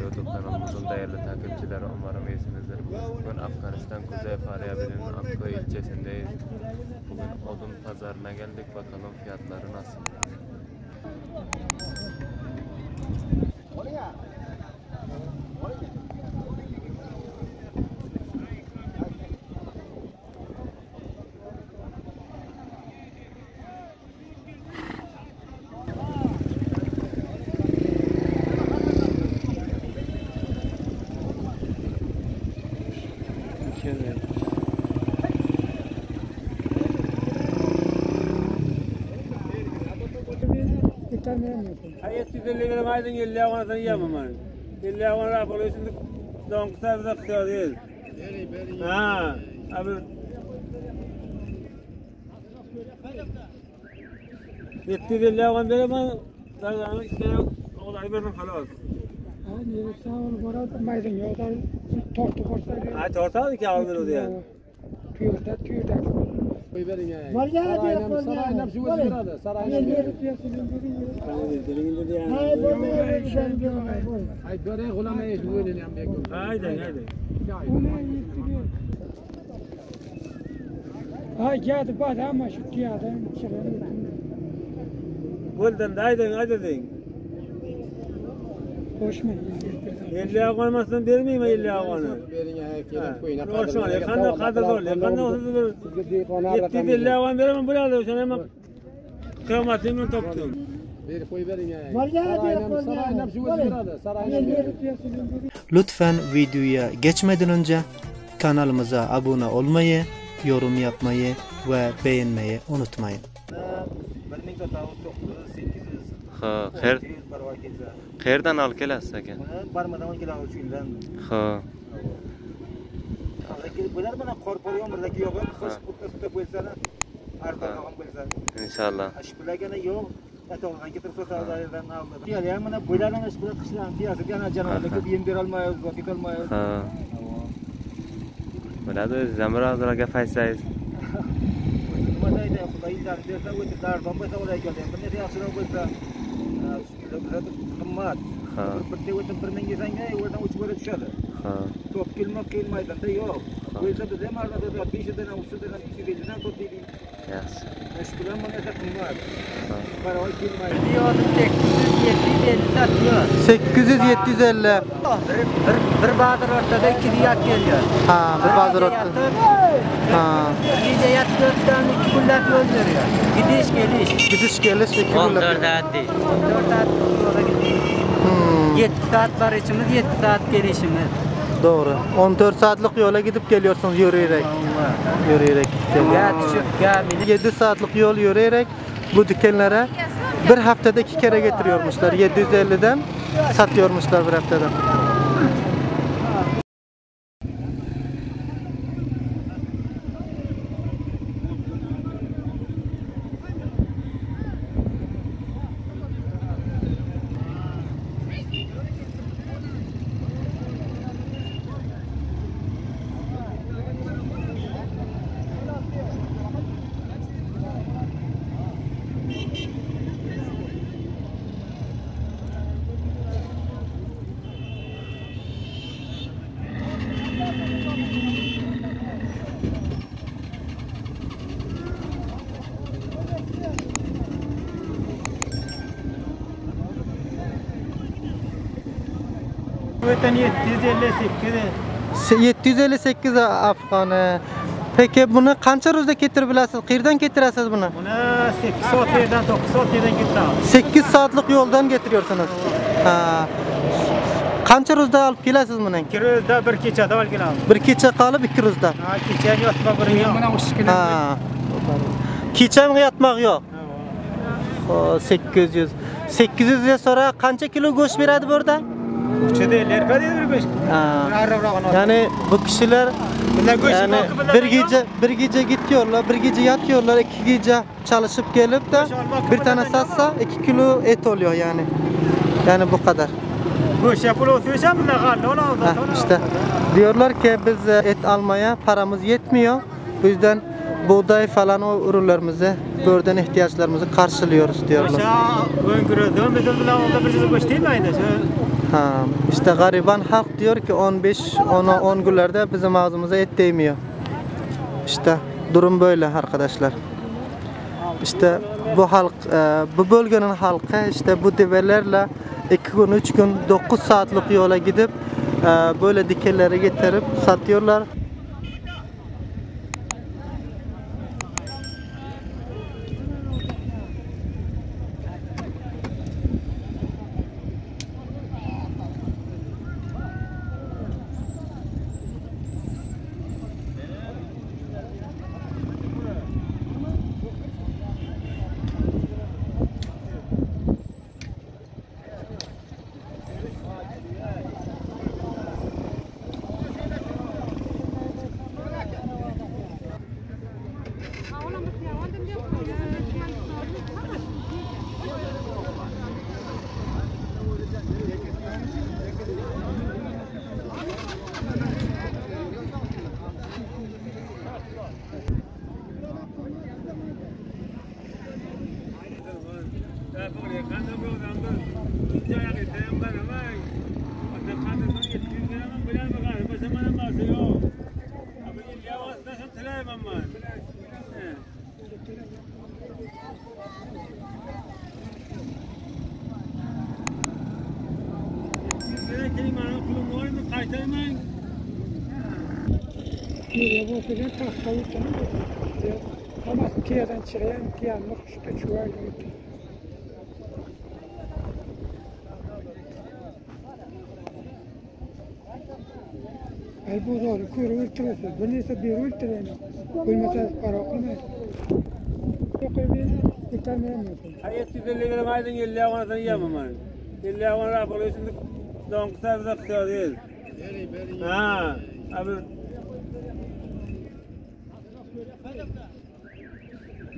YouTube kanalımızın değerli takipçileri umarım iyisinizdir. Bugün Afganistan Kuzey Faryabı'nın Akkoy ilçesindeyiz. Bugün odun pazarına geldik bakalım fiyatları nasıl. Hayat 750 gram aydın 50 avanadan yiyemem ben. 50 avana raporu şimdi don kısa bize kısa değil. Ha, abi. 750 avan veremem. Daha işte olay benim halas. Ha tortadı ki aldır diye. Haydi haydi. Ha geldi bak ama şu tiyadan çıkarıyor. Golden haydi haydi deyin. Boş mu? 50 avanmasını vermeyeyim 50 avanı. Qanday qadr qanday 750 avan beraman bo'ladi o'shani ham qiyomatimni topdim. Lütfen videoya geçmeden önce kanalımıza abone olmayı, yorum yapmayı ve beğenmeyi unutmayın. Ha, xeyr. Qayerdan olib kelasiz aka? Barmadan kelamiz shu yildan. Ha. Bular mana qor por yomg'irlar yog'ib, qish o'rtasida bo'lsa, arzonroq bo'lsa. Inshaalloh. Shu bulargina yo'q. Yatog'dan ketirib sotadilardan oldi. Tiyali ham mana bular ham shu qishlarni tiyasi yana janovarlar ko'p yem bera olmaymiz, zot etolmaymiz. Ha. Bo'ladi, o'zingiz ham biroz gap aytsangiz. Nima deydi, Xudo yillarni bersa, o'tib arzon bo'lsa, ular keldi. Bir necha yaxshiroq bo'lsa, shu yillar qimmat. Ha. Bir bir o'tib 1000 yesang, o'rdan uch bo'lib tushadi. Ha. Top kelmoq kelmaydi, yo'q. Bo'lsa biz ham arzon sotadi, 500 dan, 300 dan, 250 dan sotdik. Yaxshi. Shu bilan mana qimmat. Ha. Barobar kelmaydi. 800 750 satıyor. 800 750. Bir, bir, bir bazar ortada iki yat geliyor. Ha, bir bazar Gece ortada. yatıp, Ha. Gece yat dörtten iki güller yol veriyor. Gidiş geliş. Gidiş geliş 2 gün. 14 saat değil. 14 saat yola gidiyor. Hmm, 7 saat var içimiz, 7 saat gelişimiz. doğru. 14 saatlik yola gidip geliyorsunuz yürüyerek. Yürüyerek gidip Gel geliyorsunuz. düşüp gel binip. 7 saatlik yol yürüyerek bu dükkanlara bir haftada iki kere getiriyormuşlar. 750'den satıyormuşlar bir haftada. Öten 758. 758 Afganı. Peki bunu qancha ruzda getirib bilasiz? Qayerdan getirasiz bunu? Buni 8 soat yerdan 9 soat yerdan ketamiz. 8 saatlik yoldan getiriyorsunuz. Ha. Qancha ruzda olib kelasiz buni? 2 ruzda bir kechada olib kelamiz. Bir kecha qolib 2 ruzda. Ha, kecha ham yotma bir yo'q. Ha. Kecha ham yatmoq yo'q. Xo'p, 800. 800 ga sonra qancha kilo go'sht beradi bu yerda? Uchi değil, erpa deydi bir go'sht. Ha. Arriqrog'ini. Yani bu kişiler Bunlar go'sht yani bir gece bir gece gidiyorlar, bir gece yatıyorlar, iki gece çalışıp gelip de bir tane satsa 2 kilo et oluyor yani. Yani bu kadar. Go'sht yapılı olsa bunlar qaldi, Ha, işte diyorlar ki biz et almaya paramız yetmiyor. Bu yüzden buğday falan o ürünlerimizi, buradan ihtiyaçlarımızı karşılıyoruz diyorlar. O'sha o'ngiradi, biz bilan onda bir go'sht yemaydi. Shu. Ha, işte gariban halk diyor ki 15 10 10 günlerde bizim ağzımıza et değmiyor. İşte durum böyle arkadaşlar. İşte bu halk, e, bu bölgenin halkı işte bu develerle 2 gün, 3 gün, 9 saatlik yola gidip e, böyle dikelleri getirip satıyorlar. Tüyre bolsa tahta yuttan. Ama tiyeden çıkayan tiyanlık işte çuval yuttu. El bozarı kuyruğu ültüresi. Bilmese bir ültüreni. Bilmese para okumayız. Yok bir yıkamıyorsun. 750 gram aydın 50 avanadan yiyemem ben. 50 avan rap oluyor şimdi don kısa bize kısa değil. Ha, abi.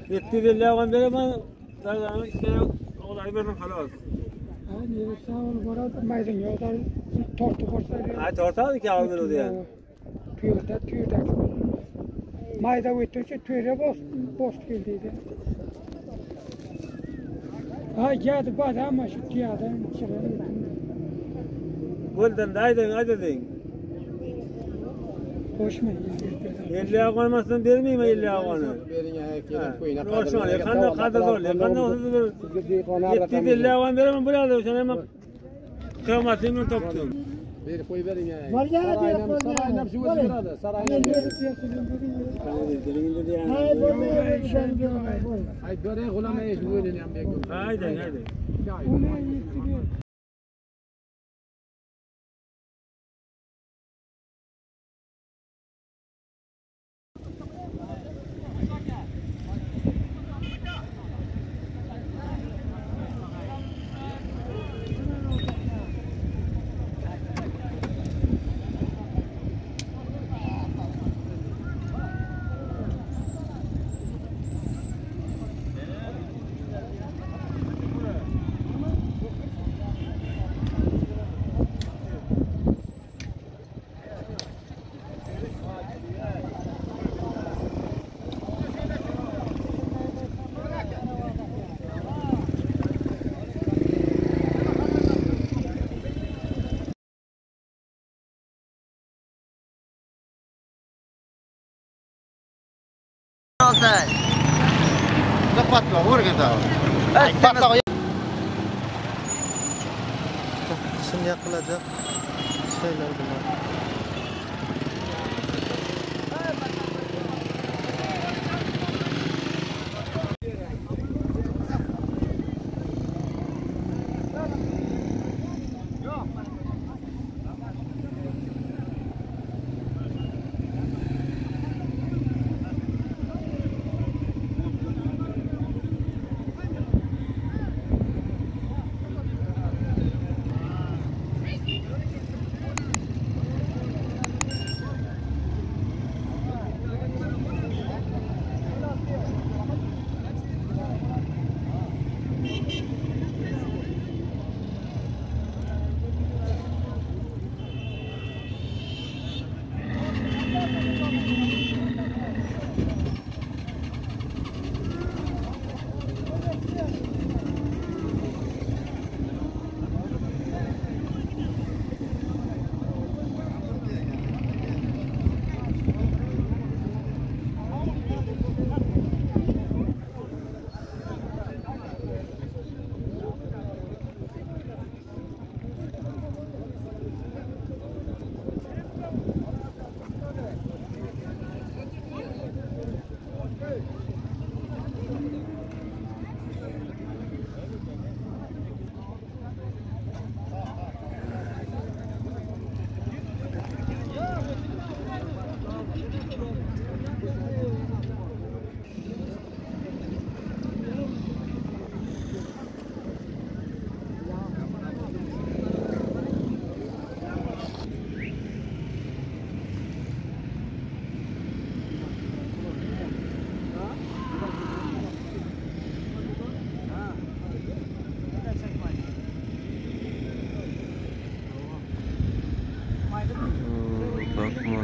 750 avan veremem. Daha işte olay benim halas. Ha, sağ ol, burada maydın yollar tortu borsa. Ha, tortu ki aldır diye. Tüyürde, tüyürde. Mayda ötünce tüyüre bost, bost geldiydi. Ha geldi bak ama şu tüyeden çıkan. Buldun da aydın aydın. Koşma. 50 avan vermeyeyim 50 avanı. Koşma, kanda kanda zor, kanda zor. 750 avan veremem buraya da sen hemen kıymatını toptum. Haydi haydi. Kışın yakılacak şeyler bunlar.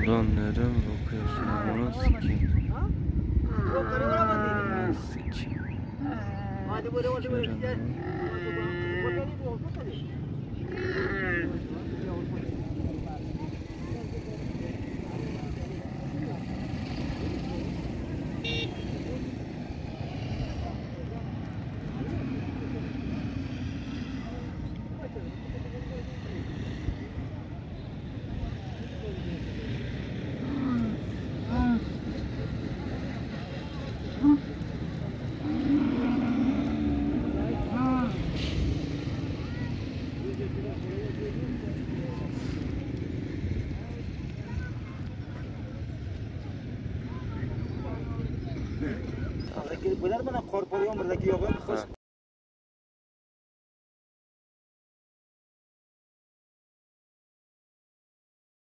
Ulan nereden bakıyorsun? Amına sikeyim. Amına sikeyim. Sikerim. Ha.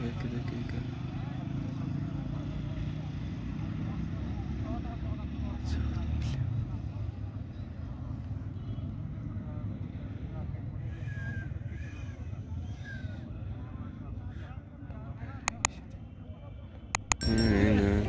2 dakika. Aynen.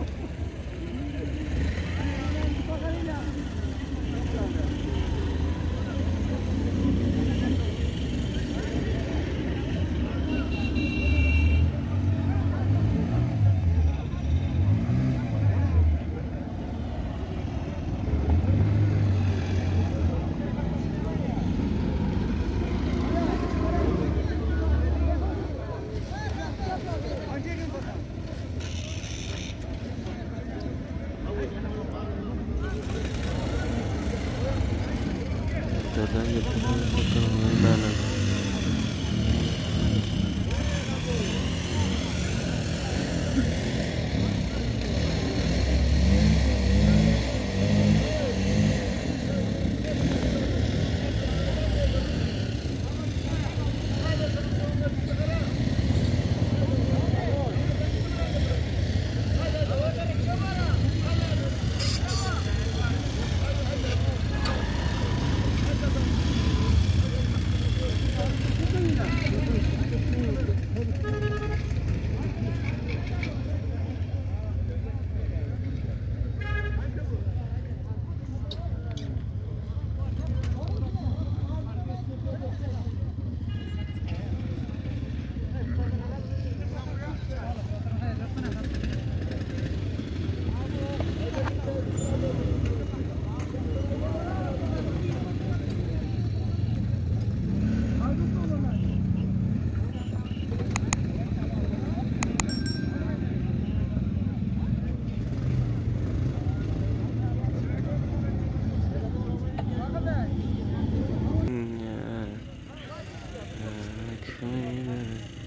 Yeah.